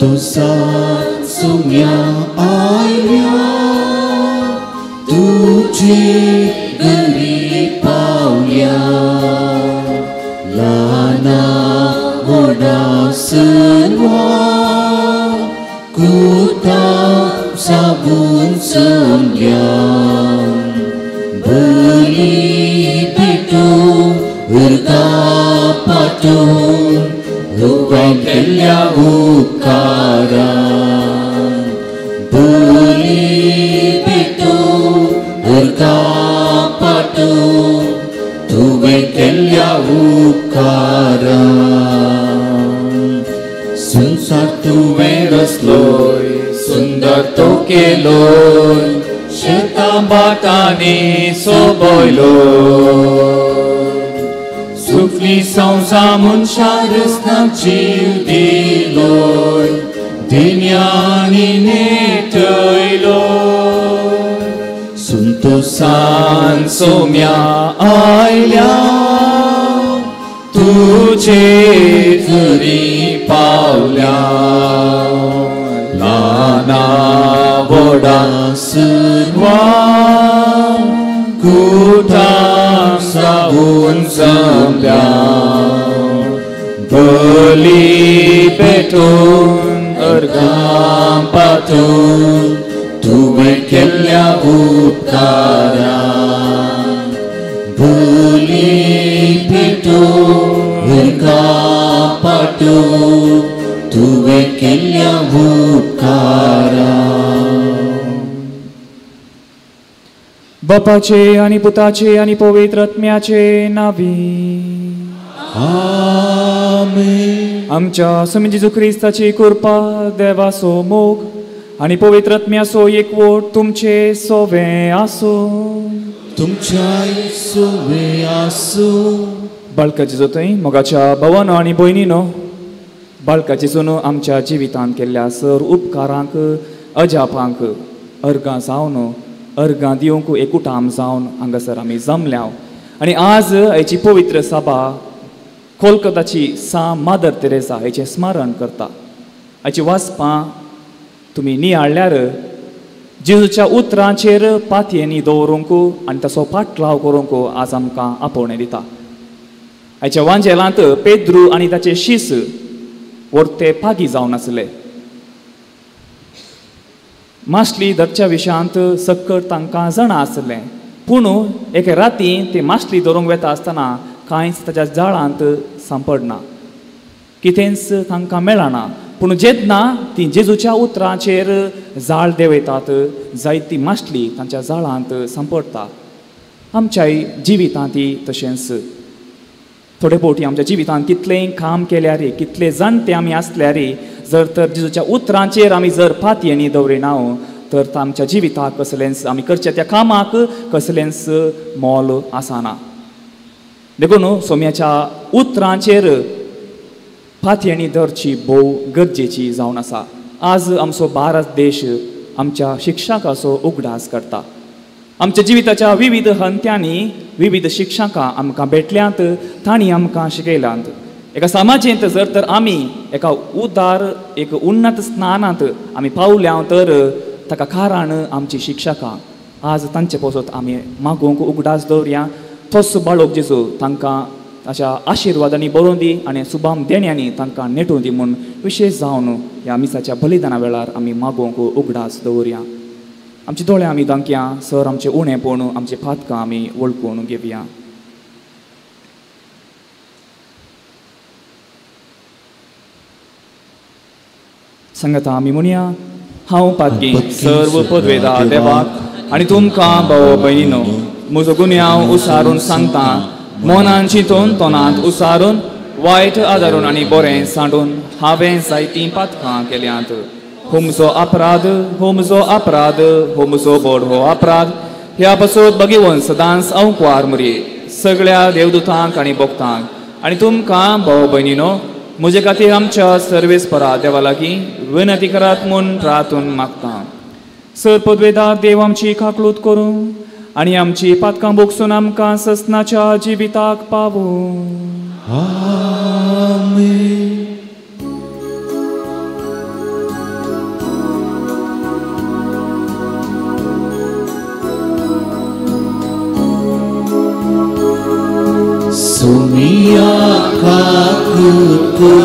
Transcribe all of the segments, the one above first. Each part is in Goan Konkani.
संतोषान सोम्या आयल्या तुझे घरी पावल्या ल्हाना व्हडा सर्वां कुटां साबून जमल्या बली पेटोवन उर्गां पाटोवन तुवें केल्ल्या उपकारान बली पेटोवन उर्गां पाटोवन तुवें केल्ल्या उपकारान संवसार तुवें रचलोय सुंदर तो केलोय शेतां भाटांनी सोबयलो सुकली संवसार मनशां रचनाक जीव दिलोय दिन्यांनी नेटयलो संतोषान सोम्या आयल्या तुझे घरी पावल्या ल्हाना व्हडा सर्वां कुटां साबून जमल्या बली पेटोवन अर्गां पाटोवन तुवें केल्ल्या उपकारान बली पेटोवन अर्गां पाटोवन तुवें केल्ल्या उपकारान. बापाचे आनी पुताचे आनी पवित्र आत्म्याचे नांवी आमेन. आमच्या स्वामी जेजू क्रिस्ताची कृपा, देवाचो मोग आनी पवित्र आत्म्याचो एकवट तुमचे सोवे आसूं. तुमच्याय सोवे आसूं. बाळका जेजू थंय मोगाच्या भावानो आनी भयणीनो, बाळका जेजून आमच्या जिवितांत केल्ल्या सर उपकारांक, अजापांक अर्गां जावन, अर्गां दिवंक एकूटाम जावन हांगासर आमी जमल्या. आनी आज हाची पवित्र सभा कोलकाताची सा मादर तेरेसा हेचें स्मरण करता. हाची वाचपां तुमी नियाळ्ळ्यार जेजूच्या उतरांचेर पातयेनी दवरूंक आनी ताचो पाटलाव करूंक आज आमकां आपोवणें दिता. हाच्या वांजेलांत पेद्रू आनी ताचे शीस वर्ते पागी जावन आसले. मासली धरच्या विशयांत सक्कर तांकां जाणा आसलें, पूण एके राती ते मासली धरूंक वेता आसतना कांयच ताच्या जाळांत सांपडना, कितेंच तांकां मेळना. पूण जेन्ना ती जेजूच्या उतरांचेर जाळ देंवयतात, जायती मासली तांच्या जाळांत सांपडटा. आमच्याय जिवितांत ती तशेंच थोडे फावटी आमच्या जिवितांत कितलेंय काम केल्यार, कितले जाणटे आमी आसल्यार, जर तर जेजूच्या उतरांचेर आमी जर पातयेनी दवरिना तर आमच्या जिविताक कसलेंच, आमी करच्या त्या कामाक कसलेंच मोल आसना. देखून सोम्याच्या उतरांचेर पातयेणी धरची भोव गरजेची जावन आसा. आज आमचो भारत देश आमच्या शिक्षकाचो उगडास करता. आमच्या जिविताच्या विविध हंत्यांनी विविध शिक्षकां आमकां भेटल्यांत, तांणी आमकां शिकयल्यांत. एका समाजेंत जर तर आमी एका उदार, एक उन्नत स्नानांत आमी पावल्या तर ताका कारण आमची शिक्षकां. आज तांचे पासत आमी मागूंक उगडास दवरया. तोच बाळोक जेजू तांकां ताच्या आशिर्वादांनी बरोवन दी आनी सुबाम देण्यांनी तांकां नेटून दी म्हूण विशेश जावन ह्या मिसाच्या बलिदाना वेळार आमी मागूंक उगडास दवरया. आमचे दोळे आमी दांकया, सर आमचे उणेपण, आमचे पातकां आमी वळखून घेवया. सांगता आमी म्हणया, हांव पातकी सर्व पदवेदा देवाक आनी तुमकां भाव भयणीनो म्हजो गुन्यांव उसारून सांगता. मनान चिंतून, तोंडांत उसारून, वायट आदारून आनी बरें सांडून हांवें जायतीं पातकां केल्यांत. हो म्हजो अपराध, हो म्हजो अपराध, हो म्हजो व्हड हो अपराध. ह्या पासून बगेवन सदांच हांव कुवार मुरये सगळ्या देवदूतांक आनी भक्तांक आनी तुमकां भाव भयणीनो म्हजे खातीर आमच्या सर्वेस्परा देवा लागीं विनंती करात म्हूण प्रार्थून मागता. सर पदवेदार देव आमची काकलूत करूं आनी आमची पातकां भोगसून आमकां ससनाच्या जिविताक पावूं. आमेन. काकूत कर,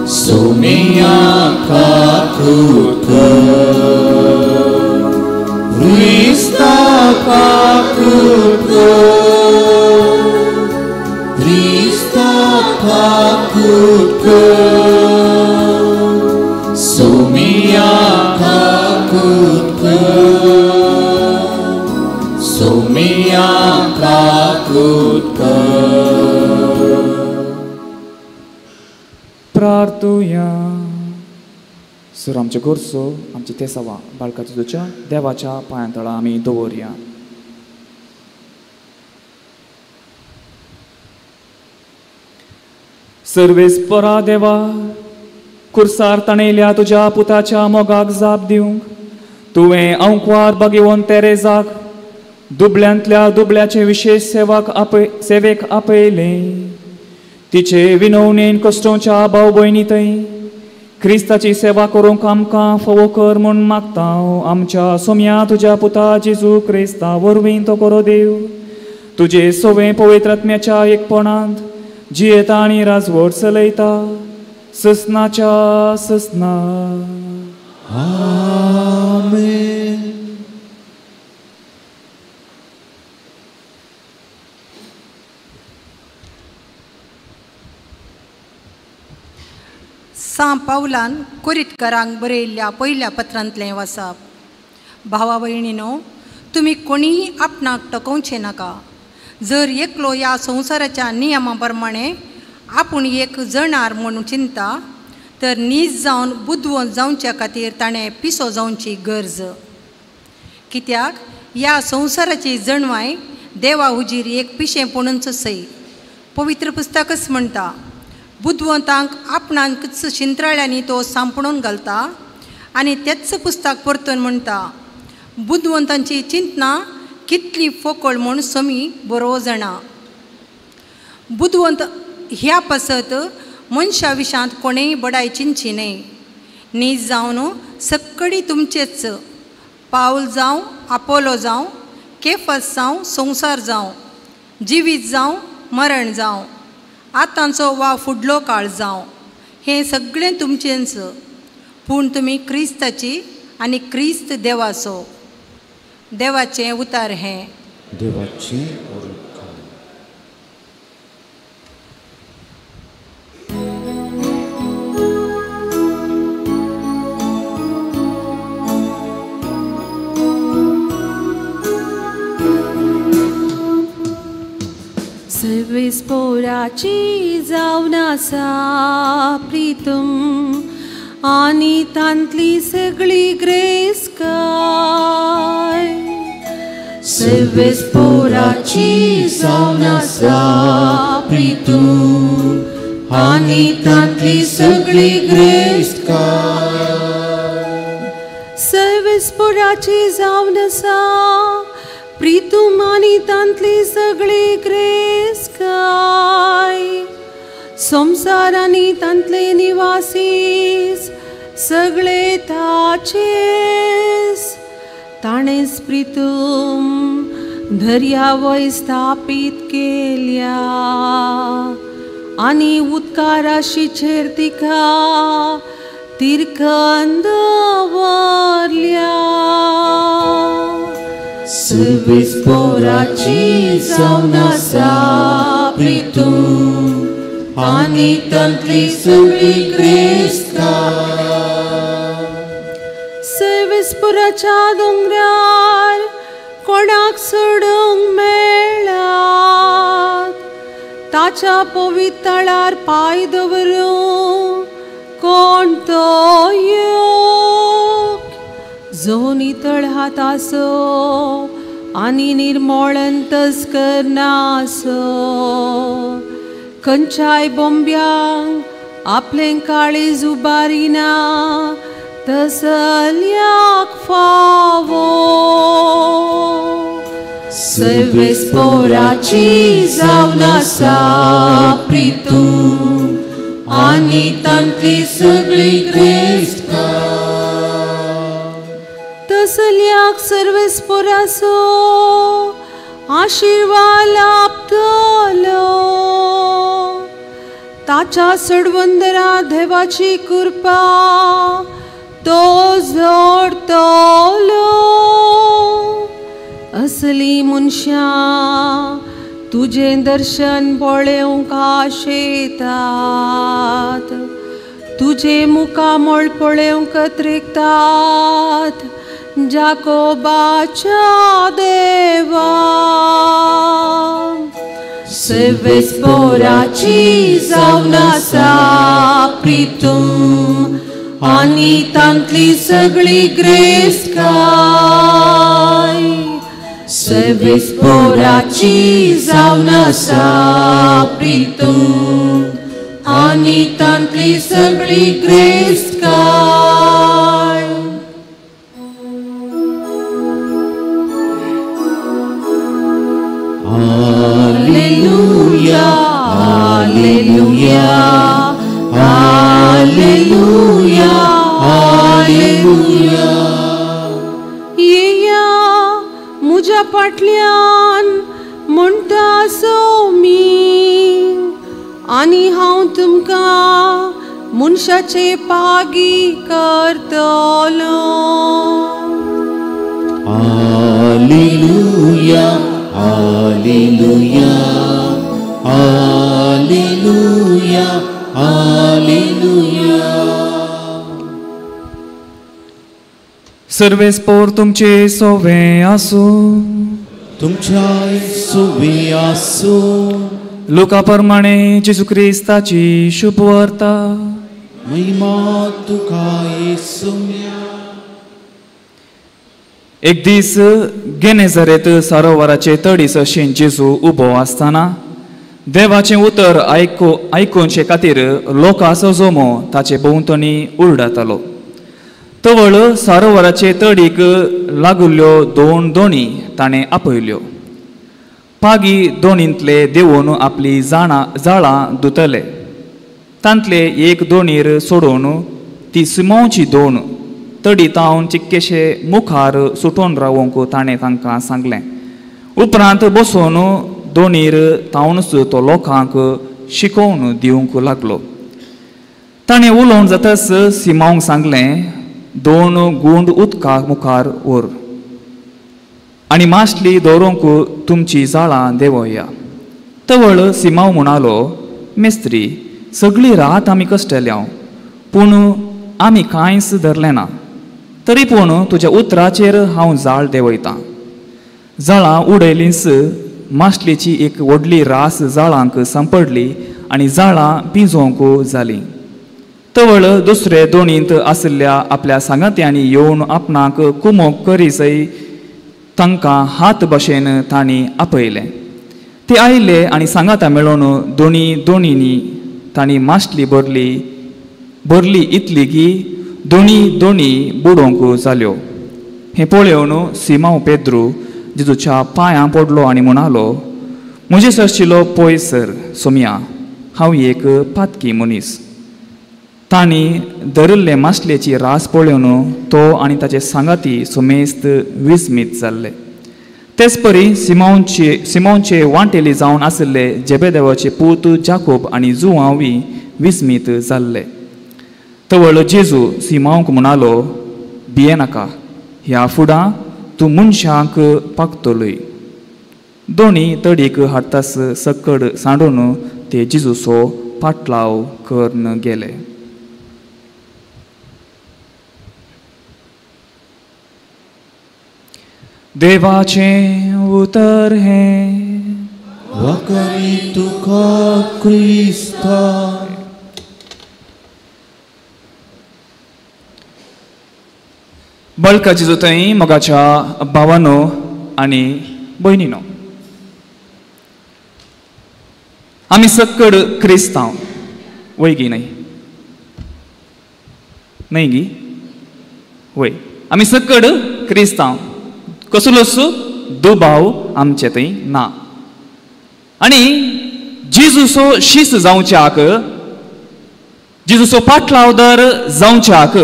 सोम्या काकूत कर, क्रिस्ता काकूत कर, क्रिस्ता काकूत कर, सोम्या काकूत कर, सोम्या काकूत कर. प्रार्थुया. सर आमचे गोरसो आमचे तेसावा बाळकाच्या तुज्या देवाच्या पांयां तळा आमी दवरया. सर्वेस परा देवा, कुर्सार ताणेल्या तुज्या पुताच्या मोगाक जाप दिवंक तुवें अंकवार बागेवन तेरेजाक दुबल्यांतल्या दुबल्याचे विशेश सेवाक सेवेक आपयलें. तिचे विनवणेन कश्टोच्या भाव भयणी थंय क्रिस्ताची सेवा करूंक आमकां फावो कर म्हूण मागता. आमच्या सोम्या तुज्या पुता जेजू क्रिस्ता वरवीं तो करो देव तुजे सोवे पवित्र आत्म्याच्या एकपणांत जियेता आनी राजवट चलयता ससनाच्या ससना. आमेन. सां पावलान कोरीतकारांक बरयल्ल्या पयल्या पत्रांतलें वाचप. भावा भयणीनो, तुमी कोणीय आपणाक टकोवचें नाका. जर एकलो ह्या संवसाराच्या नियमा प्रमाणे आपूण एक जणार म्हणून चिंता तर नीज जावन बुदवंत जावच्या खातीर ताणें पिसो जावची गरज. कित्याक ह्या संवसाराची जणवाय देवा हुजीर एक पिशेंपणूच सय. पवित्र पुस्तकच म्हणटा, बुदवंतांक आपणाकच शिंत्राळ्यांनी तो सांपडून घालता. आनी तेच पुस्तक परतून म्हणटा, बुदवंतांची चिंतना कितली फोकळ म्हूण समी बरो जाणा. बुदवंत ह्या पासत मनशा विशांत कोणेय बडाय चिंतची न्हय. नीज जावन सक्कडी तुमचेच, पावल जावं, आपोलो जावं, केफस जावं, संवसार जावं, जिवीत जावं, मरण जावं, आतांचो वा फुडलो काळ जावं, हें सगळें तुमचेंच. पूण तुमी क्रिस्ताची आनी क्रिस्त देवाचो. देवाचें उतार हें. देवाचें उतर. सर्वेस पोराची जावन आसा प्रितम आनी तांतली सगळी ग्रेस्काय. सर्वेस पोराची जावन आसा प्रितम आनी तांतली सगळी ग्रेस्काय. सर्वेस पोराची जावन आसा प्रितम आनी तांतली सगळी ग्रेस्काय. संवसार आनी तांतले निवासीस सगळे ताचेस. ताणेंच प्रितम दर्या वय स्थापीत केल्या आनी उदका राशीचेर तिका तिरकन दवरल्या. सर्वेस पोराची जावन आसा प्रितम आनी तांतली सगळी ग्रेस्काय. सर्वेस पोराच्या दोंगरार कोणाक सोडूंक मेळात, ताच्या पवितळार पांय दवरूंक कोण तो योग. जो नितळ हाताचो आनी निर्मळ अंतस्करणाचो, खंयच्याय बोंब्यांक आपलें काळीज उबारिना तसल्याक फावो. सर्वेस पोराची जावन आसा प्रितम आनी तांतली सगळी ग्रेस्काय. तसल्याक सर्वेस पोराचो आशिर्वाद लाभतलो. ताच्या सडवंदरा देवाची कृपा तो जोडतलो. असली मनशां तुजें दर्शन पळोवंक आशेतात, तुजें मुखामळ पळोवंक त्रिकतात जाकोबाच्या देवा. सर्वेस पोराची जावन आसा प्रितूम आनी तांतली सगळी ग्रेस्काय. सर्वेस पोराची जावन आसा प्रितूम आनी तांतली सगळी ग्रेस्काय. Alleluia, alleluia, alleluia, alleluia. येया मुज्या फाटल्यान म्हणटा सोमी आनी हांव तुमकां मनशाचे पागी करतलो. Alleluia, alleluia, alleluia, alleluia. Sarves पोर तुमचे सोवे आसूं, तुमच्याय सोवे आसूं. लुका प्रमाणे जेजू क्रिस्ताची शुभवार्ता. महिमा तुका येसुम्या. एक दीस गेनेझरेत सरोवराचे तडीस अशें जेजू उबो आसतना देवाचें उतर आयकुचे खातीर लोकांचो जमो ताचे भोंवतणी उरडातालो. तवळ सरोवराचे तडीक लागुल्ल्यो दोन दोणी ताणें आपयल्यो. पागी दोणींतले देवून आपली जाळां धुतले. तांतले एक दोणीर सोडून ती सिमोवची दोन तडी तावन चिक्केशे मुखार सुटोन रावोंक ताणें तांकां सांगलें. उपरांत बसून दोणीर तावनच तो लोकांक शिकोवन दिवंक लागलो. ताणें उलोवन जातच सिमावंक सांगलें, दोन गुंड उदका मुखार व्हर आनी मासली दवरूंक तुमची जाळां देंवया. तवळ सिमांव म्हणालो, मेस्त्री, सगळी रात आमी कश्टल्या पूण आमी कांयच धरलें ना, तरी पूण तुज्या उतराचेर हांव जाळ देंवयतां. जाळां उडयलींच मासलेची एक व्हडली रास जाळांक सांपडली आनी जाळां पिंजोवंक जालीं. तवळ दुसरे दोणींत आशिल्ल्या आपल्या सांगात्यांनी येवन आपणाक कुमोक करीसय तांकां हात भशेन तांणी आपयलें. ते आयले आनी सांगाता मेळोवन दोनी दोणींनी तांणी मासली भरली भरली इतली की दोनी दोणी बुडोवंक जाल्यो. हें पळोवन सिमांव पेद्रू जेजूच्या पांयां पडलो आनी म्हणालो, म्हजे सरशिलो पळय सर सोमया, हांव एक पातकी मनीस. तांणी धरिल्ले मासलेची रास पळोवन तो आनी ताचे सांगाती सुमेस्त विस्मीत जाल्ले. तेच परी सिमोनचे वांटेली जावन आशिल्ले जेबेदेवाचे पूत जाकोब आनी जुआंवी विस्मीत जाल्ले. तवळ जेजू सिमांवक म्हणालो, भियेनाका, ह्या फुडां तूं मनशांक पाकतलोय. दोणी तडीक हाडटास सकड सांडून ते जेजूचो पाटलाव करून गेले. देवाचें उतर हें. वखरी तुका क्रिस्ता. बळका जेजू थंय मोगाच्या भावानो आनी भयणीनो, आमी सक्कड क्रिस्तांव वय गी न्हय? न्हय गी? वय, आमी सक्कड क्रिस्तांव, कसलोच दुबाव आमचे थंय ना. आनी जेजूचो शीस जावच्याक, जेजूचो पाटलावदार जावच्याक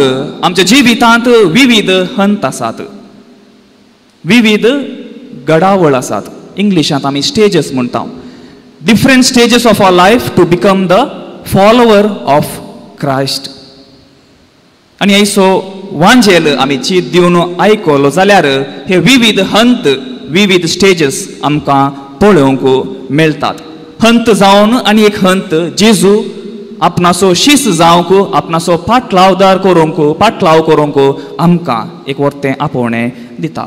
आमच्या जिवितांत विविध हंत आसात, विविध घडावळ आसात. इंग्लिशांत आमी स्टेजस म्हणटा, different stages of our life to become the follower of Christ. आनी ऐसो वांजेल आमी चीत दिवन आयकलो जाल्यार हे विविध हंत, विविध स्टेजीस आमकां पळोवंक मेळटात. हंत जावन आनी एक हंत जेजू आपणाचो शीस जावंक, आपणाचो पाटलावदार करूंक, पाटलाव करूंक आमकां एक वर्तें आपोवणें दिता.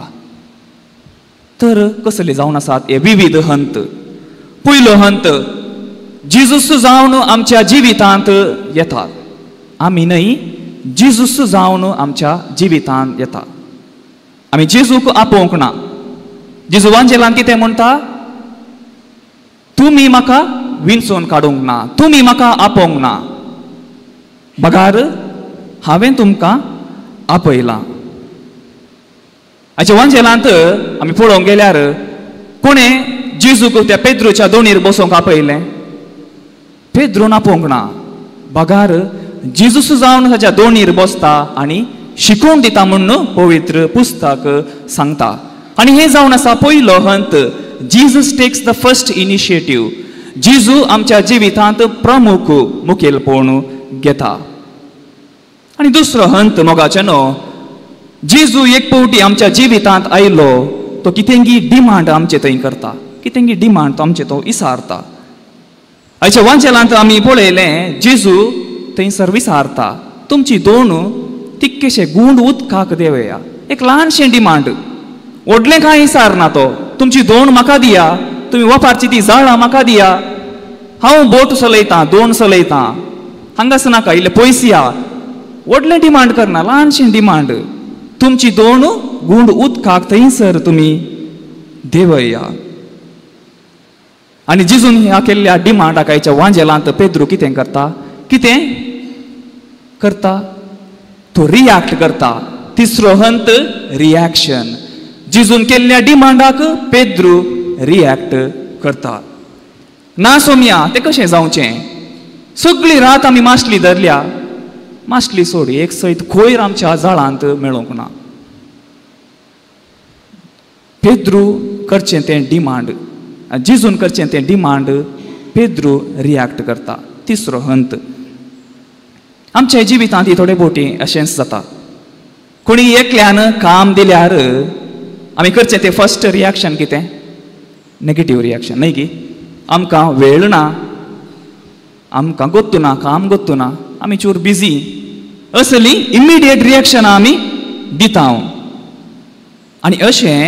तर कसले जावन आसात हे विविध हंत? पयलो हंत, जेजूस जावन आमच्या जिवितांत येतात. आमी न्हय, जेजूस जावन आमच्या जिवितांत येता. आमी जेजूक आपोवंक ना. जेजू वांजेलान कितें म्हणटा? तुमी म्हाका विंचून काडूंक ना, तुमी म्हाका आपोवंक ना, बगार हांवें तुमकां आपयलां. हाच्या वांजेलांत आमी पळोवंक गेल्यार कोणें जेजूक त्या पेद्रूच्या दोणीर बसोवंक आपयलें? पेद्रून आपोवंक ना, बगार जेजूस जावन ताच्या दोणीर बसता आनी शिकोवन दिता म्हूण पवित्र पुस्तक सांगता. आनी हें जावन आसा पयलो हंत. Jesus takes the first initiative. जेजू आमच्या जिवितांत प्रमुख मुखेलपण घेता. आनी दुसरो हंत मोगाचें न्हू, जेजू एक पावटी आमच्या जिवितांत आयलो तो कितेंगी डिमांड आमचे थंय करता, कितेंगी डिमांड तो आमचे तो इसारता. आयच्या वांजेलांत आमी पळयलें जेजू थंयसर विसारता, तुमची दोन तिक्केशे गूंड उदकाक देवया. एक ल्हानशें डिमांड, व्हडलें कांय इसारना तो. तुमची दोन म्हाका दिया, तुमी वापरची ती जाळां म्हाका दिया, हांव बोट चलयतां, दोन चलयतां, हांगासर नाका, इल्ले पयस या. व्हडलें डिमांड करना, ल्हानशें डिमांड, तुमची दोन गूंड उदकाक थंयसर तुमी देवया. आनी जेजून ह्या केल्ल्या डिमांडाक आयच्या वांजेलांत पेद्रू कितें करता? कितें करता? तो रियॅक्ट करता. तिसरो हंत रियॅक्शन. जेजून केल्ल्या डिमांडाक पेद्रू रियॅक्ट करता. ना सोमया, तें कशें जावचें? सगळी रात आमी मासली धरल्या, मासली सोड, एक सयत कोयर आमच्या जाळांत मेळोवंक ना. पेद्रू करचें तें डिमांड, जेजून करचें तें डिमांड पेद्रू रियॅक्ट करता. तिसरो हंत. आमच्या जिवितांत थोडे बोटी अशेंच जाता. कोणी एकल्यान काम दिल्यार आमी करचें तें फर्स्ट रियॅक्शन कितें? नेगेटीव रियॅक्शन न्हय की? आमकां वेळ ना, आमकां गोत्तू ना, काम गोत्तू ना, आमी चूर बिजी, असली इमिडिएट रियॅक्शन आमी दिता. आनी अशें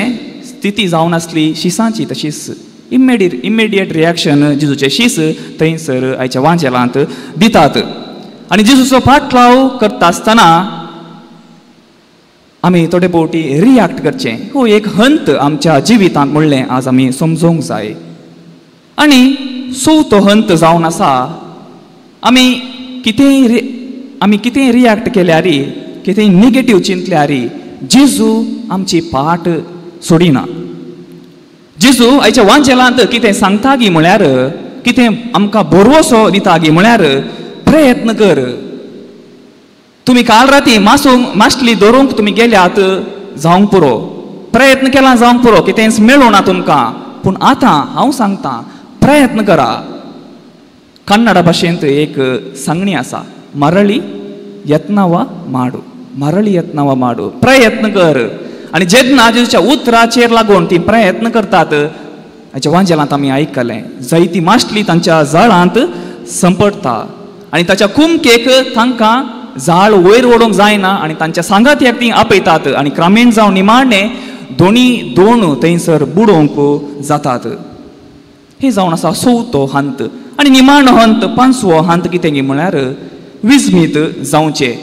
स्थिती जावन आसली शिसांची तशीच इमिडिएट रियॅक्शन जेजूचे शीस थंयसर आयच्या वांजेलांत दितात. आनी जेजूचो पाटलाव करता आसतना आमी थोडे फावटी रियॅक्ट करचें. हो एक हंत आमच्या जिवितांत म्हणलें आज आमी समजूंक जाय. आनी चवथो हंत जावन आसा, आमी कितेंय रियॅक्ट केल्यार, कितेंय नेगेटीव चिंतल्यार जेजू आमची पाट सोडिना. जेजू आयच्या वांजेलांत कितें सांगता गी म्हळ्यार, कितें आमकां भरवसो दिता गी म्हळ्यार, प्रयत्न कर. तुमी काल राती मासली धरूंक तुमी गेल्यात जावंक पुरो, प्रयत्न केला जावंक पुरो, कितेंच मेळूं ना तुमकां, पूण आतां हांव सांगता प्रयत्न करा. कन्नड भाशेंत एक सांगणी आसा, मरळी यत्नवा माडू, मरळी यत्नवा माडू, प्रयत्न कर. आनी जेन्ना जेजूच्या उतराचेर लागून ती प्रयत्न करतात, हाच्या वांजेलांत आमी आयकलें जायती मासली तांच्या जाळांत संपडटा आनी ताच्या कुमकेक तांकां जाळ वयर ओडूंक जायना आनी तांच्या सांगात्याक ती आपयतात आनी क्रमेण जावन निमाणें दोनी दोन थंयसर बुडोवंक जातात. हे जावन आसा चवथो हंत. आनी निमाणो हंत, पांचवो हंत कितें म्हळ्यार विस्मीत जावचें,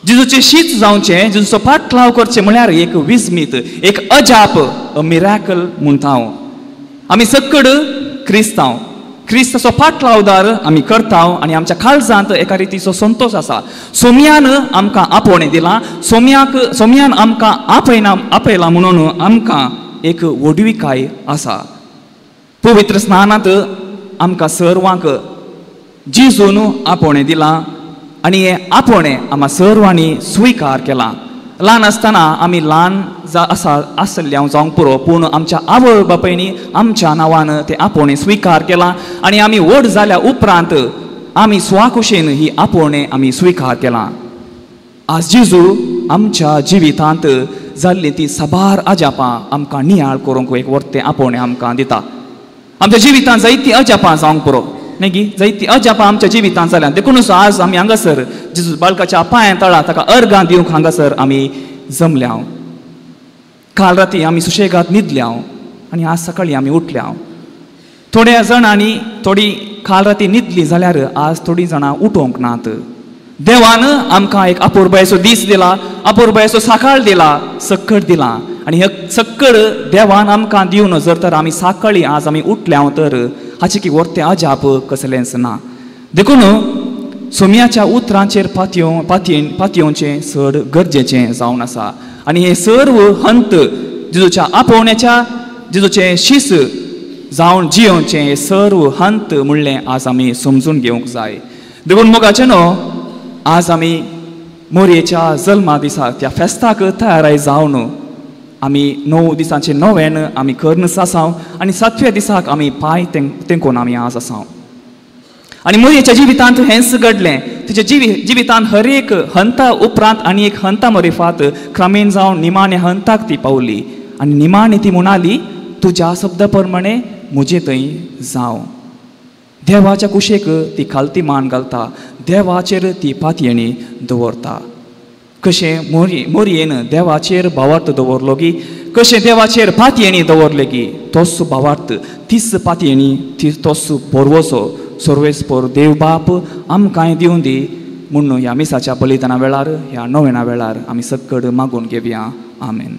जेजूचें शीत जावचें, जेजूचो पाटलाव करचें म्हळ्यार एक विस्मीत, एक अजाप, अ मिराकल म्हणटा हांव. आमी सक्कड क्रिस्तांव, क्रिस्ताचो पाटलावदार आमी करता आनी आमच्या काळजांत एका रितीचो संतोश आसा. सोमयान आमकां आपोवणें दिलां, सोमयान आमकां आपयला म्हणून आमकां एक व्हडविकाय आसा. पवित्र स्नानांत आमकां सर्वांक जेजून आपोवणें दिलां आनी हें आपोवणें आमकां सर्वांनी स्विकार केलां. ल्हान आसतना आमी ल्हान आसा आसल्ले हांव जावंक पुरो, पूण आमच्या आवय बापायनी आमच्या नांवान तें आपोवणें स्विकार केलां आनी आमी व्हड जाल्या उपरांत आमी स्वाकुशेन ही आपोवणें आमी स्विकार केलां. आज जेजू आमच्या जिवितांत जाल्ली ती साबार अजापां आमकां नियाळ करूंक एक वर्तें आपोवणें आमकां दिता. आमच्या जिवितांत जायतीं अजापां जावंक पुरो न्ही गी, जायतीं अजापां आमच्या जिवितांत जाल्यात. देखूनच आज आमी हांगासर जेजू बाळकाच्या पांयां तळा ताका अर्गां दिवंक हांगासर आमी जमल्या. काल राती आमी सुशेगाद न्हिदल्या आनी आज सकाळीं आमी उठल्या. थोड्या जाणांनी थोडी काल राती न्हिदली जाल्यार आज थोडीं जाणां उठोवंक नात. देवान आमकां एक अपुरबायेचो दीस दिला, अपुरबायेचो सकाळ दिला, सक्कड दिला आनी हे सक्कड देवान आमकां दिवन जर तर आमी सकाळीं आज आमी उठल्या तर हाचें की वर्तें अजाप कसलेंच ना. देखून सोम्याच्या उतरांचेर पातयेवचें चड गरजेचें जावन आसा आनी हे सर्व हंत जेजूच्या आपोवण्याच्या जेजूचें शीस जावन जियोवचें हे सर्व हंत म्हणलें आज आमी समजून घेवंक जाय. देखून मोगाचें न्हू आज आमी मोरयेच्या जल्मा दिसा त्या फेस्ताक तयाराय जावन आमी 9 दिसांचे नोवेन आमी कर्नस आसाव आनी 7व्या दिसाक आमी पांय तेंकोन आमी आज आसाव. आनी मोरयेच्या जिवितांत हेंच घडलें. तिच्या जिवितांत हर एक हंता उपरांत आनी एक हंता मरिफात क्रमेन जावन निमाणे हंताक ती पावली आनी निमाणे ती म्हणाली, तुज्या शब्दा प्रमाणे म्हजे थंय जावं. देवाच्या कुशेक ती खालती मान घालता, देवाचेर ती पातयेणी दवरता. कशें मोरयेन देवाचेर भावार्थ दवरलो गी, कशें देवाचेर पातयेणी दवरले गी, तोच भावार्थ तीच पातयेणी ती तोच पोरवोसो सर्वेस्पोर देव बाप आमकांय दिवन दी म्हूण ह्या मिसाच्या बलिदाना वेळार ह्या नोवेना वेळार आमी सक्कड मागून घेवया. आमेन.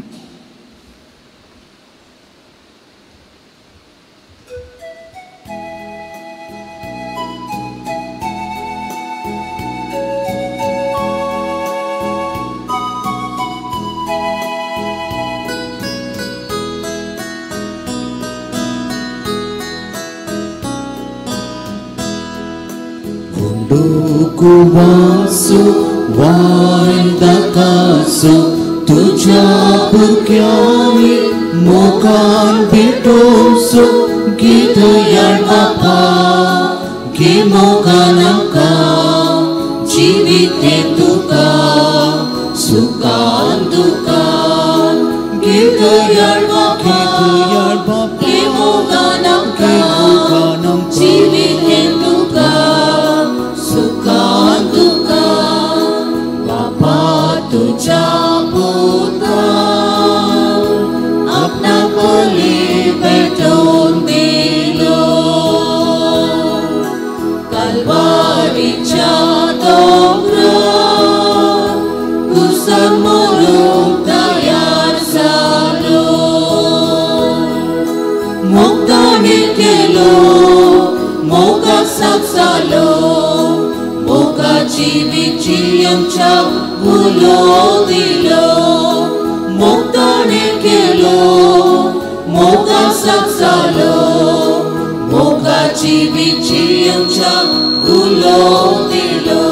कुवासु वांदकासु तुझ्या भुरग्यांनी मोगान भेटोसु गीतयाळ बापा गे मोगान आमकां जिवीत हें तुका सुखान दुखान गीतयाळ बापा गे मोगान आमकां जिवीत हें तुका सुखान दुखान बापा तुझ्या पुतान आपणा बली पेटोवन दिलो कलवारीच्या दोंगरार कुसर मरूंक तयार जालो मोगाने केलो मोगाक साक जालो मोगाची विची आमच्या उलो दिलो मोगाने केलो मोगाक साक जालो मोगाची विची आमच्या उलो दिलो.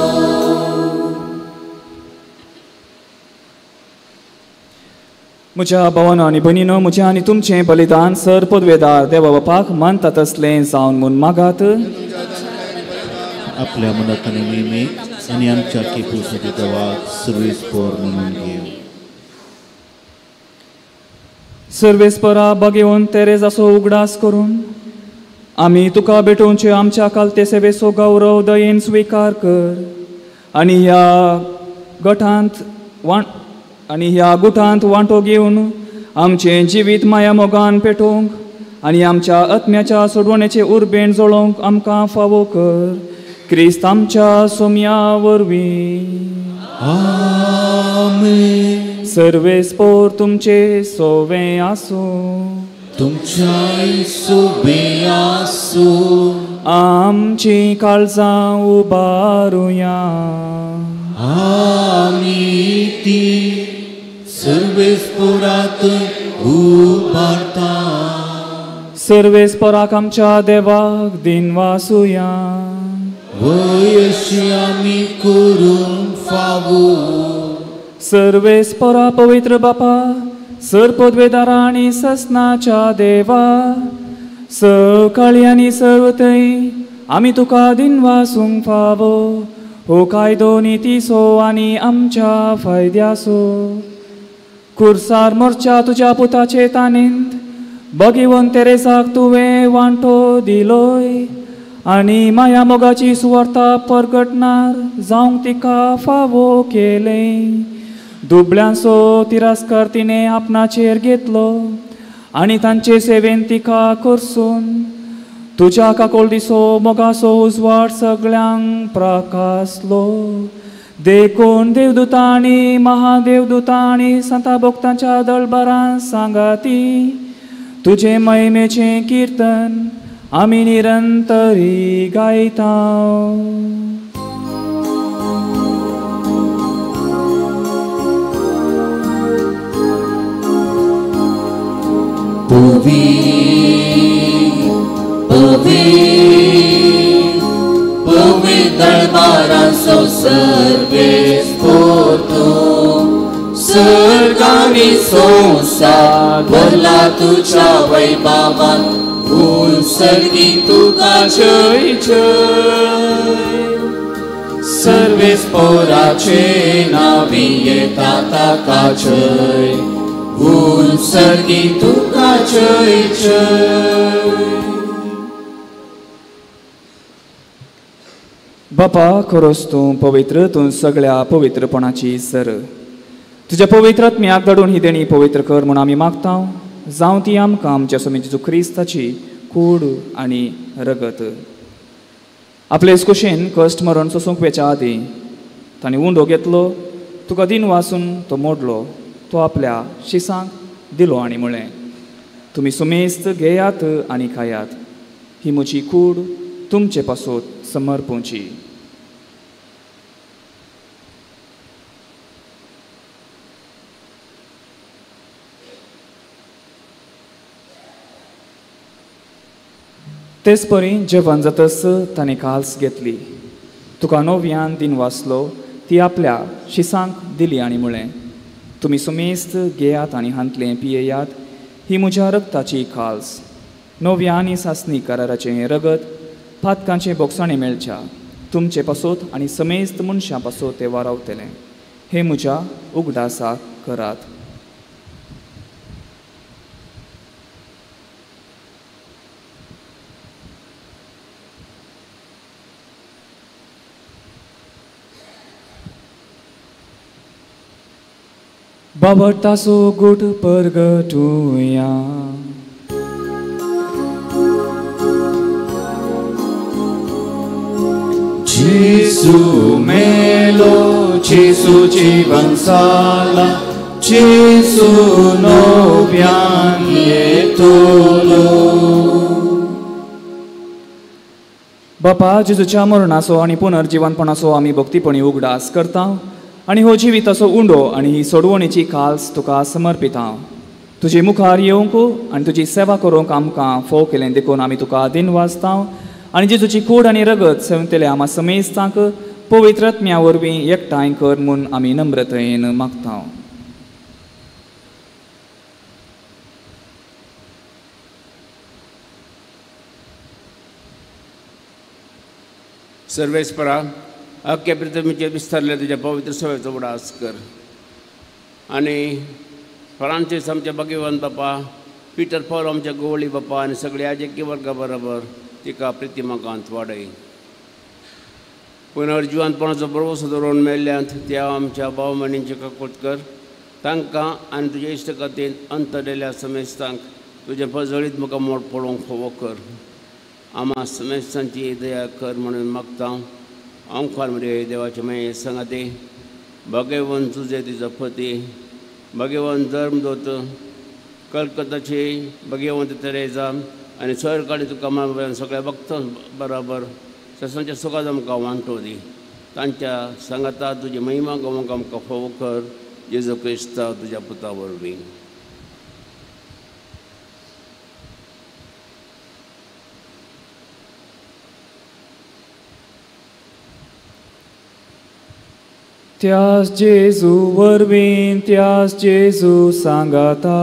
म्हज्या भावानो आनी भयणीनो, म्हजें आनी तुमचें बलिदान सर पदवेदार देवा बापाक मानता तसलें जावन म्हूण मागात. आपल्या मनात आनी नेहमी आनी आमच्या केपूसाठी देवाक सर्वेस्पोर म्हणून घेऊ. सर्वेस्परा बागेवन तेरेजाचो उगडास करून आमी तुका भेटोवचे आमच्या कालते सेवेचो गौरव दयेन स्विकार कर आनी ह्या गटांत वांटो घेवन आमचें जिवीत माया मोगान पेटोवंक आनी आमच्या आत्म्याच्या सोडवणेचे उर्बेन जळोवंक आमकां फावो कर. क्रिस्त आमच्या सोम्या वरवीं. आमेन. सर्वेस्पोर तुमचे सोवे आसूं. तुमच्याय सोवे आसूं. आमची काळजां उबारुया. आमी ती सर्वेस्पोरात उबारता. सर्वेस्पोराक आमच्या देवाक दिनवासुया. वयशी आमी करूंक फावो. सर्वेस्पोरा पवित्र बापा सर पदवेदारा आनी ससनाच्या देवा सकाळी आनी सर्व थंय आमी तुका दिनवासूंक फावो हो कायदो नितीचो आनी आमच्या फायद्याचो. कुर्सार मोरच्या तुज्या पुताचे तानेंत भगवंत तेरेसाक तुवें वांटो दिलोय आनी माया मोगाची सुवार्ता परगटणार जावंक तिका फावो केलें. दुबळ्यांचो तिरस्कार तिणें आपणाचेर घेतलो आनी तांचे सेवेन तिका करसून तुज्या काकोलदिसो मोगाचो उजवाड सगळ्यांक प्रकासलो. देखून देवदूतांनी महादेवदूतांनी संता भक्तांच्या दळबरान सांगाती तुजे महिमेचें किर्तन आमी निरंतरी गायता. दरबारांचो सर्वेस पोतो सर्गानी संवसार भरला तुज्या वैभवान उत्सर्गी तुका जय जय. सर्वेस पोराचे नावी येता ताका जय उत्सर्गी तुका जय जय. बापा खरोच तूं पवित्र, तूं सगळ्या पवित्रपणाची सर. तुज्या पवित्र आत्म्याक धाडून ही देणी पवित्र कर म्हूण आमी मागता. जावं ती आमकां आमच्या स्वामी जेजू क्रिस्ताची कूड आनी रगत. आपले कुशेन कश्ट मरण सोसूंक वेच्या आदीं ताणें उंडो घेतलो, तुका दिन वासून तो मोडलो, तो आपल्या शिसांक दिलो आनी म्हळें, तुमी सुमेस्त घेयात आनी खायात, ही म्हजी कूड तुमचे पासत समर्पूंची. तेच परी जेवण जातच ताणें काल्स घेतली, तुका नव्यान दिन वाचलो, ती आपल्या शिसांक दिली आनी म्हळें, तुमी सुमेस्त घेयात आनी हांतलें पियेयात, ही म्हज्या रगताची काल्स, नव्या आनी सासणी कराराचें हें रगत पातकांचे बोगसाणे मेळच्या तुमचे पासत आनी समेस्त मनशां पासत तें वारावतलें. हें म्हज्या उगडासाक करात. बाबटासो गुट परगटुया. जेसू मेलो, जेसू जीवन साला, जेसू नव्यान येतलो. बापा जेजूच्या मरणाचो आनी पुनर्जिवनपणाचो आमी भक्तीपणी उगडास करता आनी हो जिविताचो उंडो आनी ही सोडवणेची काल्स तुका समर्पिता. तुजे मुखार येवंक आनी तुजी सेवा करूंक आमकां फोव केलें देखून आमी तुका दिन वाचता आनी जेजूची कूड आनी रगत सेवतले आमा समेस्तांक पवित्र आत्म्या वरवीं एकठांय कर म्हूण आमी नम्रतायेन मागता. सर्वेस्परा अख्ख्या पृथ्वीचेर विस्तारले तुज्या पवित्र सभेचो उगडास कर आनी फ्रांसीस आमच्या भगवंत बापा, पिटर पॉल आमच्या गोवळी बापा आनी सगळ्या आजकी वर्गा बरोबर तिका प्रतिमाकांत वाडय. पुनर्जिवंतपणाचो भरवसो दवरून मेल्ल्यांत त्या आमच्या भाव भयणींची काकूट कर, तांकां आनी तुज्या इश्टकथेन अंत दिल्या समेस्तांक तुजें पजळीत मुखार मोड पळोवंक फावो कर. आमा समेस्तांची दया कर म्हणून मागता. आमखार मरे देवाचे माये सांगाते भगवंत तुजे तिजो पती भगवंत धर्मदूत कलकत्ताचे भगवंत तेरेजा आनी सरकारी तुका सगळ्या भक्त बराबर ससांच्या सुखाद आमकां वांटो दी. तांच्या सांगाता तुजी महिमा गोवंक आमकां फावो कर, जेजू क्रिस्ता तुज्या पुता वरवीं. त्यास जेजू वरवीं, त्यास जेजू सांगाता,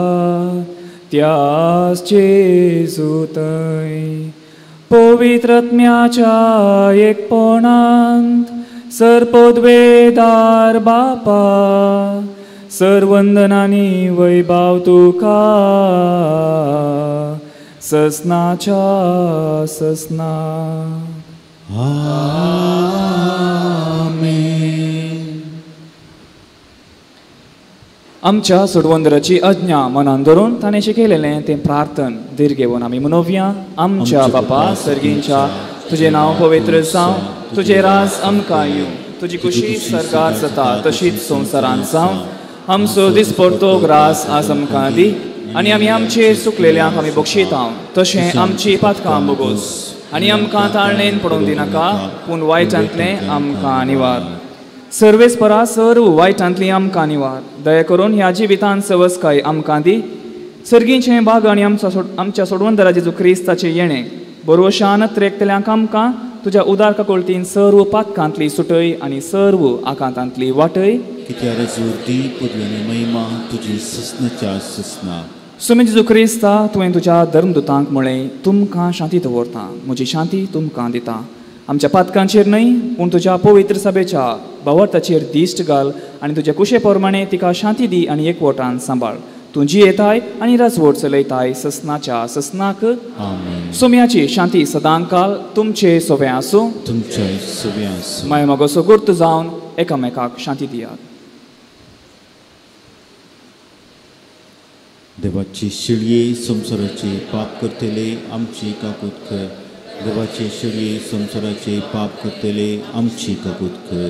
त्यास जेजू थंय पवित्रत्म्याच्या एकपणांत सर्पोद्वेदार बापा सर्वंदनानी वैभाव तुका ससनाच्या ससना. आमेन. आमच्या सोडवंदराची आज्ञा मनान धरून ताणें शिकयलेलें तें प्रार्थन धीर घेवन आमी मनोवया. आमच्या बापा सर्गींच्या, तुजें नांव पवित्र जावं, तुजें राज आमकां येवं, तुजी खुशी सरकार जाता तशीच संवसारांत जावं. आमचो दिसपडतो ग्रास आज आमकां दी आनी आमी आमचेर चुकलेल्यांक आमी बक्षिता तशें आमची पातकां बोगोस आनी आमकां ताळणेन पडोवंक दिनाका, पूण वायटांतलें आमकां निवार. सर्वेस्परा सर्व वायटांतली आमकां निवार. दया करून ह्या जिवितांत सवसकाय आमकां दी. सर्गींचें बाग आनी आमच्या सोडवंदरा जेजू क्रिस्ताचें येणें बरोशान त्रेकतल्यांक आमकां तुज्या उदार काकुळतीन सर्व पातकांतली सुटय आनी सर्व आकांतांतली वाटय. सुमी जेजू क्रिस्ता, तुवें तुज्या धर्मदुतांक म्हळें, तुमकां शांती दवरता, म्हजी शांती तुमकां दिता. आमच्या पातकांचेर न्हय पूण तुज्या पवित्र सभेच्या भावार्थाचेर दिश्ट घाल आनी तुज्या कुशे प्रमाणे तिका शांती दी आनी एकवटान सांबाळ. तूं जियेताय आनी राजवट चलयताय ससनाच्या ससनाक. सोम्याची शांती सदांकाल तुमचे सोवे आसूं. तुमचे सोवे आसूं. माय मागोसो गुर्त जावन एकामेकाक शांती दियात. देवाची शिळये संवसाराचे पाप करतले आमची काकूत कर. देवाची शिळये संवसाराचे पाप करतले आमची काकूत कर.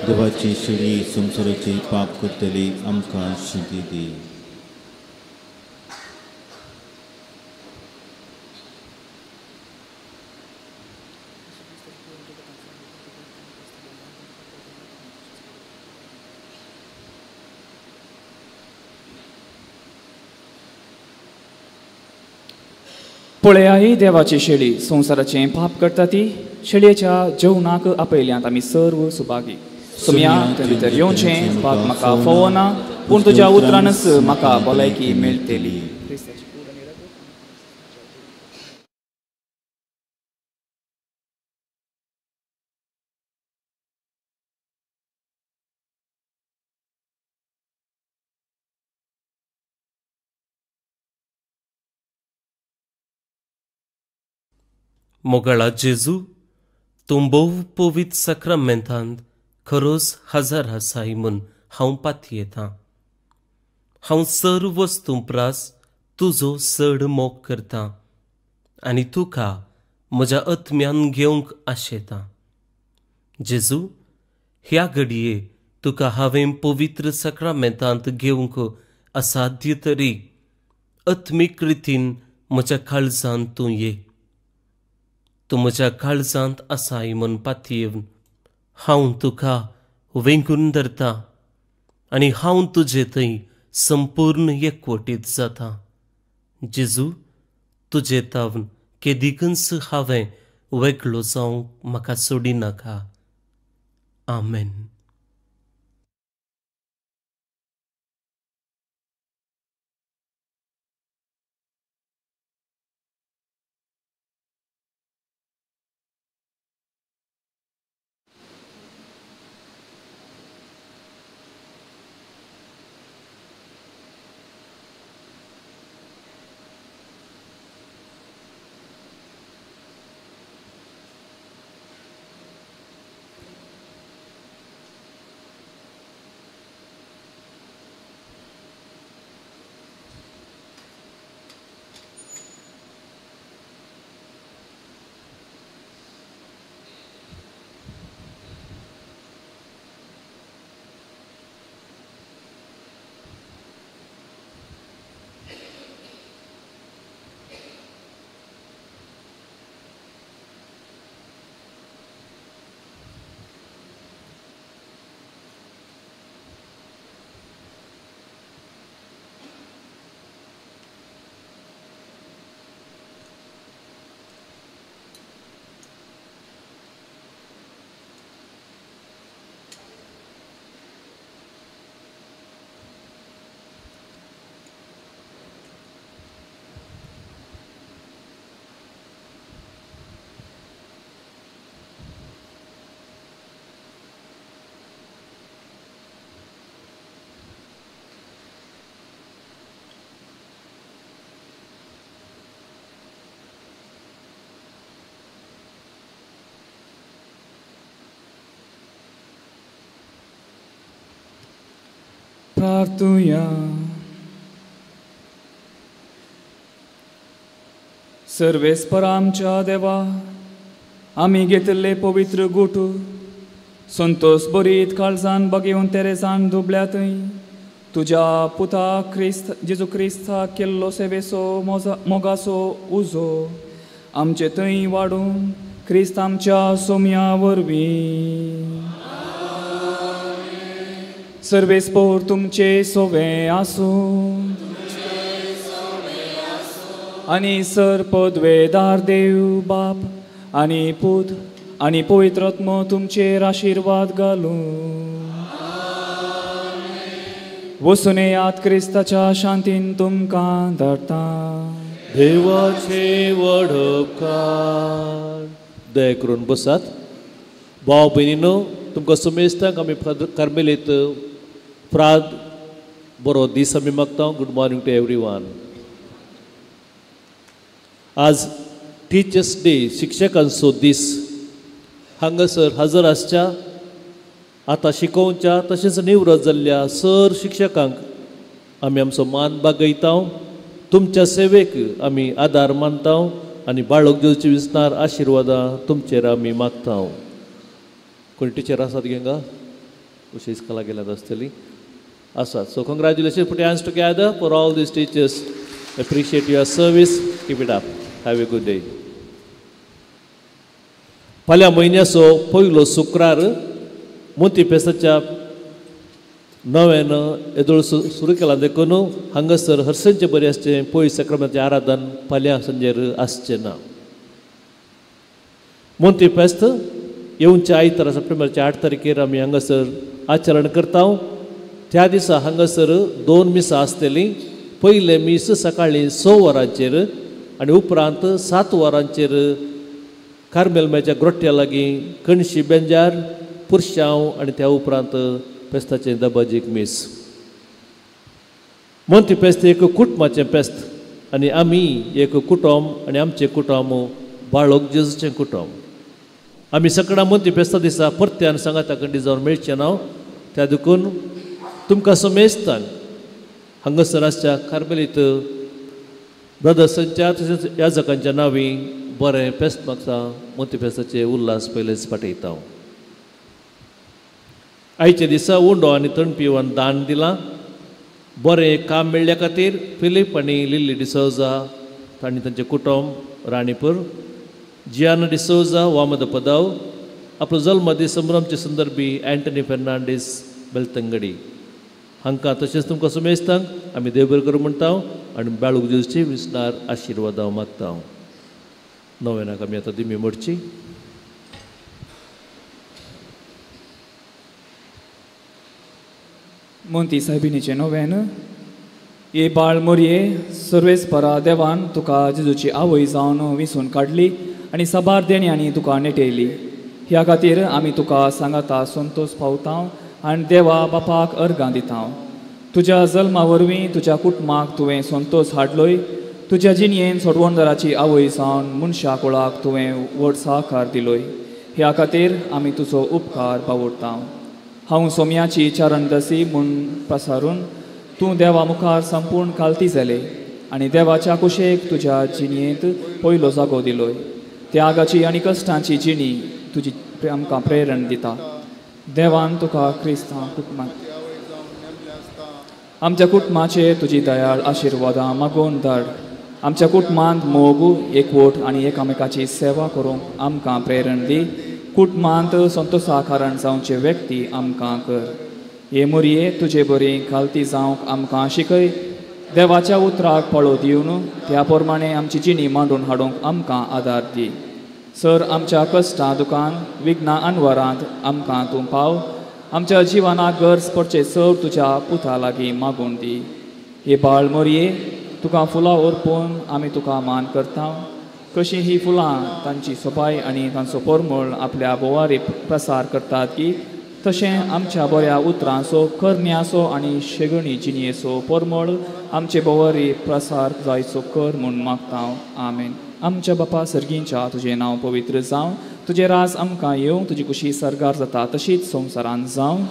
देवाची शिळये संवसाराचे पाप करतले आमकां शांती दी. पळयाही देवाची शेळी संवसाराचें पाप करता ती शेळयेच्या जेवणाक आपयल्यांत आमी सर्व सुभागी. सोम्या, तुवें भितर येवचें पाप म्हाका फोवना, पूण तुज्या उतरानच म्हाका भलायकी मेळटली. मोगाळा जेजू, तूं भोव पवित्र साक्रामेंतांत खरोच हजर आसाय म्हूण हांव पातयेतां. हांव सर्व वस्तूं प्रास तुजो चड मोग करतां आनी तुका म्हज्या आत्म्यान घेवंक आशेतां. जेजू, ह्या घडये तुका हांवें पवित्र साक्रामेंतांत घेवंक असाध्य तरी आत्मीक रितीन म्हज्या काळजांत तूं ये. तूं म्हज्या काळजांत आसाय म्हूण पातयेवन हांव तुका वेंगून धरता आनी हांव तुजे थंय संपूर्ण एकवटीत जाता. जेजू, तुजे तावन केदिकूच हांवें वेगळो जावंक म्हाका सोडिनाका. आमेन. प्रार्थुया. सर्वेस्पर आमच्या देवा, आमी घेतिल्ले पवित्र गुट संतोष बरीत काळजान बगेवन तेरेसान दुबल्या थंय तुज्या पुता क्रिस्त जेजू क्रिस्ता केल्लो सेवेचो मोगाचो उजो आमचे थंय वाडून क्रिस्त आमच्या सोम्या वरवीं. सर्वेस्पर तुमचे सोवे आसूं आनी सर पदवेदार देव बाप आनी पूत आनी पवित्र आत्मो तुमचेर आशिर्वाद घालूं. वसून येयात क्रिस्ताच्या शांतीन तुमकां धाडटा. देवाचे वडपकार. दया करून बसात. भाव भयणीनो, तुमकां सुमेस्तांक आमी कार्मेलीत फ्राद बरो दीस आमी मागता. Good morning to everyone. आज टिचर्स डे, शिक्षकांचो दीस. हांगासर हजर आसच्या आतां शिकोवच्या तशेंच निवृत्त जाल्ल्या सर शिक्षकांक आमी आमचो मान बागयता. तुमच्या सेवेक आमी आदार मानता आनी बाळक जेजूची विसनार आशिर्वादां तुमचेर आमी मागता. कोण टिचर आसात गेंगा अशी इस्कला गेल्यात आसतली आसात. So congratulation, put hands together for all these teachers. Appreciate your service, keep it up, have a good day. फाल्यां म्हयन्याचो पयलो शुक्रार मोती पेसाच्या नव्यान येदोळ सुरू केला देखून हांगासर हरसनचें बरें आसचें पयस सक्रमाचें आराधन फाल्यां सांजेर आसचें ना. मोती फेस्त येवच्या आयतारा सप्टेंबरच्या 8 तारखेर आमी हांगासर आचरण करता. त्या दिसा हांगासर 2 मिसां आसतलीं. पयलें मीस सकाळीं 6 वरांचेर आनी उपरांत 7 वरांचेर कार्मेलम्याच्या ग्रोट्या लागीं कणशी बेंजार पुरशांव आनी त्या उपरांत फेस्ताचें दबाजीक मीस. मोंती फेस्त एक कुटुंबाचें फेस्त आनी आमी एक कुटुंब आनी आमचें कुटुंब बाळक जेजूचें कुटुंब. आमी सगळ्या मोंती फेस्ता दिसा परत्यान सांगाता कंडी जावन मेळचें ना. त्या देखून तुमकां समेस्तांक हांगासर आसच्या कार्मेलीत ब्रदर्सांच्या तशेंच याजकांच्या नांवी बरें फेस्त मागता. मोती फेस्ताचे उल्हास पयलेच पाठयता. आयच्या दिसा उंडो आनी तणपिवन दान दिलां. बरें काम मेळ्ळ्या खातीर फिलीप आनी लिल्ली डिसोजा तांणी तांचें कुटुंब राणीपूर, जियाना डिसोजा वामद पदाव, आपलो जल्मदीस संभ्रमचे संदर्भी अँटनी फेर्नांडीस बेलतंगडी हांकां तशेंच तुमकां सुमेस्तांक आमी देव बरें करूं म्हणटा आनी बाळूक जेजूची विसनार आशिर्वादां मागता. नव्यानाक आमी आतां दिमी मोडची. मोंती सायबिणीचें नव्यान. ए बाळ मोरये, सर्वेस्परा देवान तुका जेजूची आवय जावन विसून काडली आनी साबार देण्यांनी तुका नेटयली. ह्या खातीर आमी तुका सांगाता संतोष पावता आनी देवा बापाक अर्गां दिता. तुज्या जल्मा वरवीं तुज्या कुटुंबाक तुवें संतोष हाडलोय. तुज्या जिणयेन सोडवणदाराची आवय जावन मनशा कुळाक तुवें व्हड सहकार दिलोय. ह्या खातीर आमी तुजो उपकार पावडटा. हांव सोम्याची चारणदसी म्हूण प्रसारून तूं देवा मुखार संपूर्ण कालती जाले आनी देवाच्या कुशेक तुज्या जिणयेंत पयलो जागो दिलोय. त्यागाची आनी कश्टांची जिणी तुजी आमकां प्रेरण दिता. देवान तुका क्रिस्तांव कुटुंबांत आमच्या कुटुंबाचेर तुजी दयाळ आशिर्वादां मागोवन धाड. आमच्या कुटुंबांत मोग, एकवट आनी एकामेकाची सेवा करूंक आमकां प्रेरण दी. कुटुंबांत संतोषा कारण जावचे व्यक्ती आमकां कर. हे मोरये, तुजे बरी खालती जावंक आमकां शिकय. देवाच्या उतराक पळो दिवन त्या प्रमाणे आमची जिणी मांडून हाडूंक आमकां आदार दी. सर आमच्या कश्टां दुकान विघ्नां अनवरांत आमकां तूं पाव. आमच्या जिवनाक गरज पडचें चड तुज्या पुता लागीं मागून दी. हे बाळ मोरये, तुका फुलां ओरपून आमी तुका मान करता. कशीं ही फुलां तांची सोबाय आनी तांचो परमळ आपल्या बोवारी प्रसार करतात की तशें आमच्या बऱ्या उतरांचो, करण्याचो आनी शेगणी जिणयेचो परमळ आमचे बोवारी प्रसार जायचो कर म्हूण मागता. आमेन. आमच्या बापा सर्गींच्या, तुजें नांव पवित्र जावं, तुजें राज आमकां येवं, तुजी कुशी सर्गार जाता तशीच संवसारान जावं.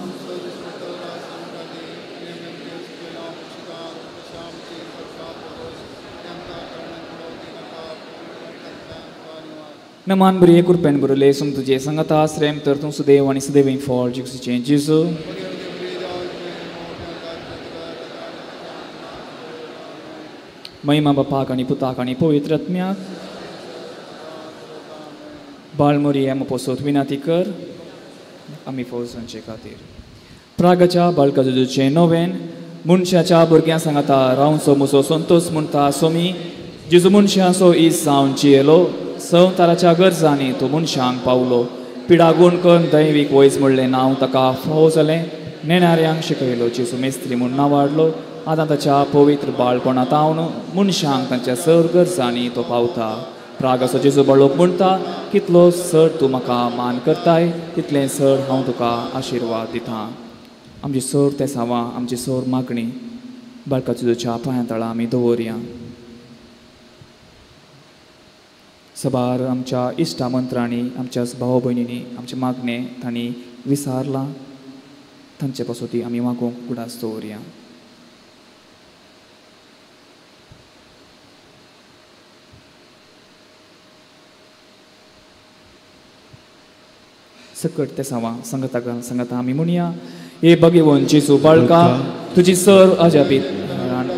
नमान बरी कृपेन बरले सुम तुजे संगता श्रेम तर तूं सुदेव आनी सुदेवी फॉल जिसूचें जेजू. महिमा बापाक आनी पुताक आनी पवित्र आत्म्याक. बाळमोरी आम पोसोत विनाती कर आमी फौजांचे खातीर. प्रागाच्या बाळकाजुचें नोवेन मनशाच्या भुरग्यां सांगाता रावंचो मुसो संतोष म्हणटा सोमी जेजू मनशांचो is जावन जियेलो संवसाराच्या गरजांनी तो मनशांक पावलो पिडागूण करून दैवीक वयज म्हणलें नांव ताका फावो जालें नेणाऱ्यांक शिकयलो जेजू मेस्त्री म्हूण नांवाडलो आतां ताच्या पवित्र बाळपणांत हांव मनशांक तांच्या सर गरजांनी तो पावता. प्रागाचो जेजू बाळोक म्हणटा कितलो सर तूं म्हाका मान करताय तितलें सर हांव तुका आशिर्वाद दिता. आमची सर ते सावां आमची सर मागणी बाळकाच्या पांयां तळा आमी दवरया. सबार आमच्या इश्टा मंत्रांनी आमच्या भाव भयणींनी आमचे मागणे तांणी विसारलां तांचे पासून आमी मागूंक उडास दवरया. सकट ते सावां संगता संगता आमी म्हणया हे भगवंत जेजू बाळका तुजी सर अजापीत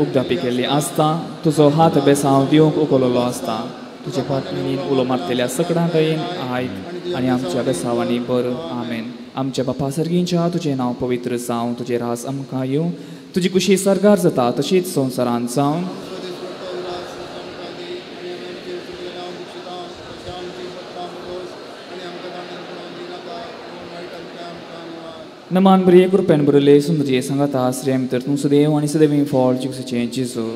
उगदापी केल्ली आसता तुजो हात बेसांव दिवंक उखललो आसता तुजे पातळीन उलो मारतल्या सकडां दयेन आयक आनी आमच्या बेसांवांनी बर. आमेन. आमच्या बापा सर्गींच्या तुजें नांव पवित्र जावं तुजें रास आमकां येवं तुजी कुशी सरगार जाता तशीच संवसारांत जावं. नमान बरी कृपेन बरले सुंदरजे सांगाता श्रेम तर तूं सुदेव आनी सुदेवी फॉल जिसूचें जेजू.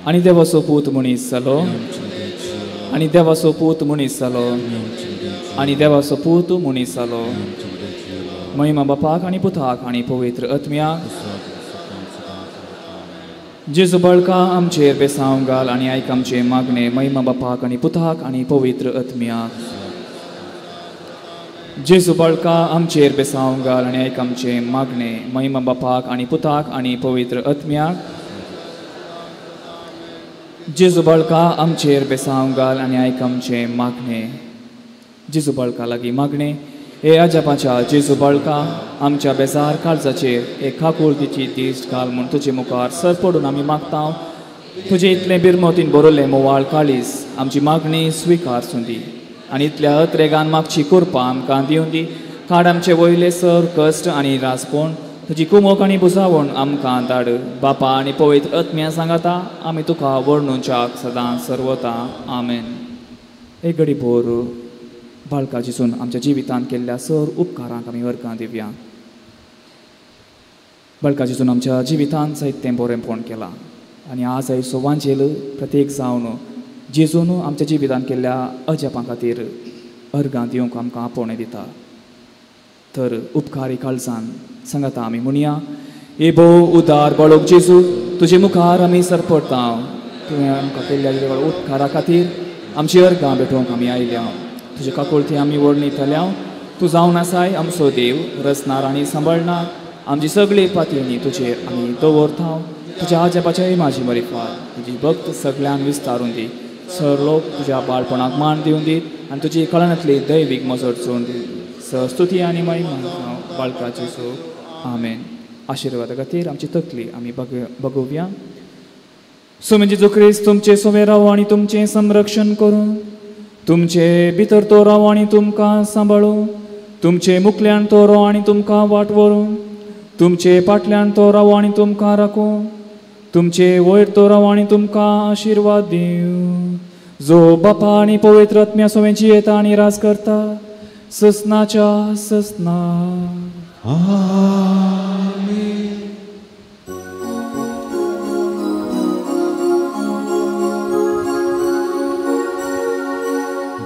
आनी देवाचो पूत मनीस जालो आनी देवाचो पूत मनीस जालो आनी देवाचो पूत मनीस जालो. महिमा बापाक आनी पुताक आनी पवित्र आत्म्याक. जेजू बाळका आमचेर बेसांव घाल आनी आयक आमचें मागणें. महिमा बापाक आनी पुताक आनी पवित्र आत्म्याक. जेजू बाळका आमचेर बेसांव घाल आनी आयक आमचें मागणें. महिमा बापाक आनी पुताक आनी पवित्र आत्म्याक. जेजू बाळका आमचेर बेसांव घाल आनी आयक आमचें मागणें. जेजू बाळका लागीं मागणें. हे अजापाच्या जेजू बाळका आमच्या बेजार काळजाचेर एक काकुळतीची दिश्ट घाल म्हूण तुजे मुखार सर पडून आमी मागता. तुजे इतलें बिरमतीन बरयल्लें मोवाळ काळीस आमची मागणी स्विकार सुंदी आनी इतल्या अत्रेगान मागची कृपा आमकां दिवं दी. काड आमचे वयले सर कश्ट आनी रासपण तुजी कुमोक आनी बुजावण आमकां धाड. बापा आनी पवित्र आत्म्या सांगाता आमी तुका वर्णुच्याक सदां सर्वता. आमेन. एक घडी भोर बाळका जेजून आमच्या जिवितांत केल्ल्या सर उपकारांक आमी अर्गां दिवया. बाळका जेजून आमच्या जिवितांत जायतें बरेंपण केलां आनी आज आयचो वांजेल प्रत्येक जावन जेजून आमच्या जिवितांत केल्ल्या अजापां खातीर अर्गां दिवंक आमकां आपोवणें दिता. तर उपकारी काळजान सांगाता आमी म्हणया हे भोव उदार बाळोक जेजू तुजे मुखार आमी सरपडटा. तुवें आमकां केल्ल्या उपकारा खातीर आमची अर्गां भेटोवंक आमी आयल्या. तुजे काकुळती आमी वर्णितल्या. तूं जावन आसाय आमचो देव रचणार आनी सांबाळणार. आमची सगळी पातयेनी तुजेर आमी दवरता. तुज्या आजापाच्या इमाजी मरिफात तुजी भक्त सगळ्यांक विस्तारून दी. सर लोक तुज्या बाळपणाक मान दिवन दीत आनी तुजी कळनांतली दैवीक मजत चोवन दी. स्तुती आनी महिमा बाळका जेजू. आमेन. आशिर्वादा खातीर आमची तकली आमी बगोवया. स्वामी जेजू क्रिस्त तुमचें सोवे रावो आनी तुमचें संरक्षण करूं. तुमचे भितर तो रावो आनी तुमकां सांबाळूं. तुमचे मुखल्यान तो राव आनी तुमकां वाट व्हरूं. तुमचे फाटल्यान तो रावो आनी तुमकां राखूं. तुमचे वयर तो रावो आनी तुमकां आशिर्वाद दिवं. जो बापा आनी पवित्र आत्म्या सोवें जियेता आनी राज करता ससनाच्या ससना. आमेन.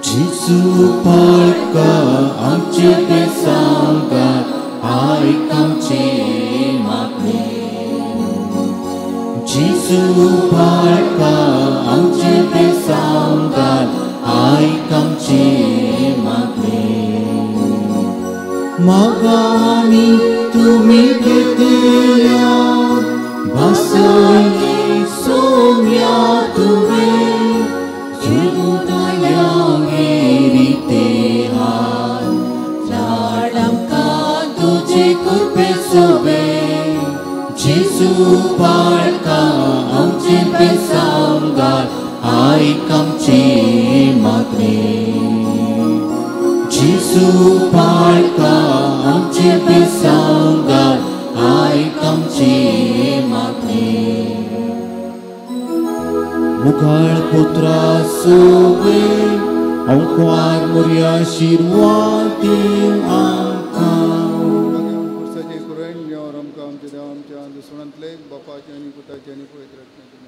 जेजू बाळका आमचे बेसांव घाल आयक आमचें मागणें. जेजू बाळका आमचे बेसांव घाल आयक आमचें मागणें. मागांनी तुमी घेतल्या भासयली सोमी जेजू बाळका आमचे बेसांव घाल आयक आमची मागणी. जेजू बाळका आमचे बेसांव घाल आयक आमची मागणी. मुखाळ पुत्रा सोवे अंकुआर मुर्या आशीर्वाद दिव आमकां. पुरसाचें कुरण आमकां आमच्या देवा आमच्या दुसणांतले बापाचे आनी पुताचे आनी पवित्र आत्म्याचे.